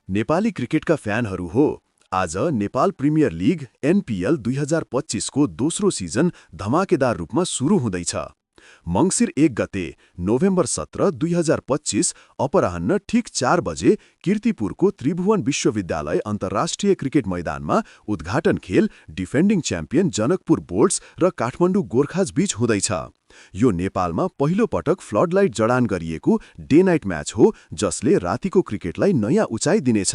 नेपाली क्रिकेटका फ्यानहरू हो, आज नेपाल प्रिमियर लिग एनपिएल 2025 को दोस्रो सिजन धमाकेदार रूपमा सुरु हुँदैछ। मङ्सिर 1 गते नोभेम्बर 17, 2025 अपराह्न ठिक 4 बजे कीर्तिपुरको त्रिभुवन विश्वविद्यालय अन्तर्राष्ट्रिय क्रिकेट मैदानमा उद्घाटन खेल डिफेन्डिङ च्याम्पियन जनकपुर बोल्ट्स र काठमाडौँ गोर्खाज बीच हुँदैछ। यो नेपालमा पहिलो पटक फ्लडलाइट जडान गरिएको डे नाइट म्याच हो, जसले रातिको क्रिकेटलाई नयाँ उचाइ दिनेछ।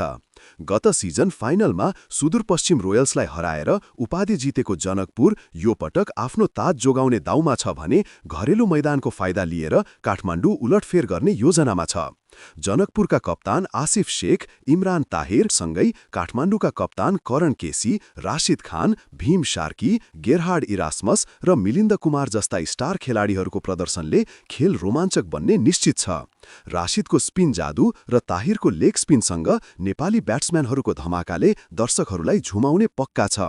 गत सिजन फाइनलमा सुदूरपश्चिम रोयल्सलाई हराएर उपाधि जितेको जनकपुर यो पटक आफ्नो ताज जोगाउने दाउमा छ भने घरेलु मैदानको फाइदा लिएर काठमाडौँ उलटफेर गर्ने योजनामा छ। जनकपुरका कप्तान आसिफ शेख, इमरान ताहिर सँगै काठमाडौँका कप्तान Karan KC, Rashid Khan, Bhim Sharky, Gerhard Erasmus र मिलिन्द कुमार जस्ता स्टार खेलाडीहरूको प्रदर्शनले खेल रोमाञ्चक बन्ने निश्चित छ। राशिदको स्पिन जादु र ताहिरको लेग स्पिनसँग नेपाली ब्याट्सम्यानहरूको धमाकाले दर्शकहरूलाई झुमाउने पक्का छ।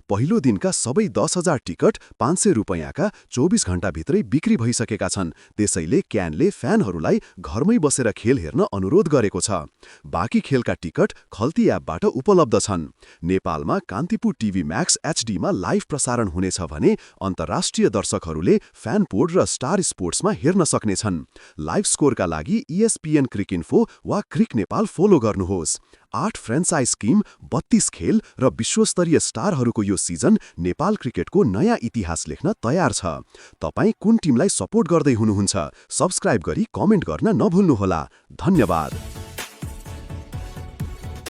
पहिलो दिनका सबै 10,000 टिकट 500 रुपैयाँका 24 घण्टाभित्रै बिक्री भइसकेका छन्। त्यसैले क्यानले फ्यानहरूलाई घरमै बसेर खेल हेर्न अनुरोध गरेको छ। बाँकी खेलका टिकट खल्ती एपबाट उपलब्ध छन्। नेपालमा कान्तिपुर टिभी म्याक्स एचडीमा लाइभ प्रसारण हुनेछ भने अन्तर्राष्ट्रिय दर्शकहरूले फ्यानपोड र स्टार स्पोर्ट्समा हेर्न सक्नेछन्। लाइभ स्कोरका लागि ESPN क्रिकइन्फो वा क्रिक नेपाल फलो गर्नुहोस्। 8 फ्रेन्चाइज स्किम, 32 खेल र विश्वस्तरीय स्टारहरूको यो सिजन नेपाल क्रिकेटको नयाँ इतिहास लेख्न तयार छ। तपाईँ कुन टिमलाई सपोर्ट गर्दै हुनुहुन्छ? सब्स्क्राइब गरी कमेन्ट गर्न नभुल्नुहोला। धन्यवाद।